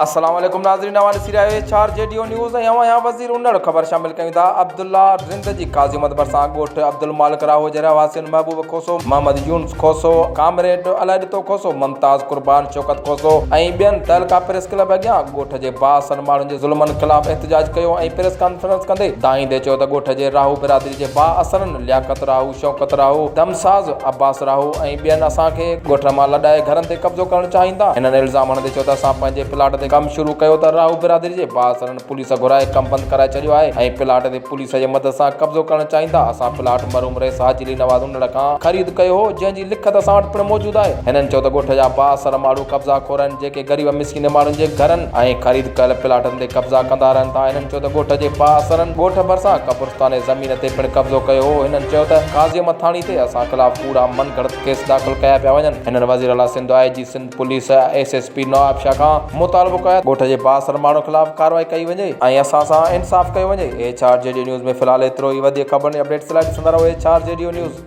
السلام عليڪم ناظرين اوهان ڏسي رهيا آهيو H R G D O news ۽ اوهان آهيان وزير انڙ خبر شامل ڪيون ٿا عبدالله رند جي قاضي محمد ڀرسان ڳوٺ عبدالمالڪ راهو جي رهواسين محبوب کوسو محمد يونس کوسو ڪامريڊ الهڏتو کوسو ممتاز قربان شوڪت کوسو ۽ ٻين تعلقه پريس ڪلب اڳيان ڳوٺ جي بااثر ماڻهن جي ظلمن خلاف احتجاج ڪيو ۽ پريس ڪانفرنس ڪندي دانهيندي چيو ته ڳوٺ جي راهو برادري جي بااثرن لياقت راهو، شوڪت راهو، دمساز عباس راهو ۽ ٻين اسان کي ڳوٺ مان لڏائي گهرن تي قبضو ڪرڻ چاهين ٿا. هنن الزام هڻندي چيو ته اسان پنهنجي پلاٽ تي ڪم شروع ڪيو ته راهو برادري جي بااثرن پوليس گهرائي ڪم بند ڪرائي ڇڏيو آهي ۽ پلاٽ تي پوليس جي مدد سان قبضو ڪرڻ چاهين ٿا. اسان پلاٽ مرحوم رئيس حاجي علي نواز انڙ کان خريد ڪيو هو جنهن جي لکت اسان وٽ پڻ موجود آهي. هنن چيو ته ڳوٺ جا بااثر ماڻهو قبضا خور آهن جيڪي غريب مسڪين ماڻهن جي گهرن ۽ خريد ڪيل پلاٽن تي قبضا ڪندا رهن ٿا. هنن چيو ته ڳوٺ جي بااثرن ڳوٺ ڀرسان قبرستان ۽ زمين تي پڻ قبضو ڪيو هو. هنن چيو ته قاضي احمد ٿاڻي تي اسان خلاف ڪوڙا من گهڙت ڪيس داخل ڪيا پيا وڃن. هنن وزيراعليٰ Sindh, I G Sindh police, S S P Nawabshah کان مطالبو ڪيو ته ڳوٺ جي بااثر ماڻهن خلاف ڪارروائي ڪئي وڃي ۽ اسان سان انصاف ڪيو وڃي. H R G D news ۾ في الحال ايترو ئي وڌيڪ خبرن ۽ اپڊيٽس لاء ڏسندا رهو H R G D news.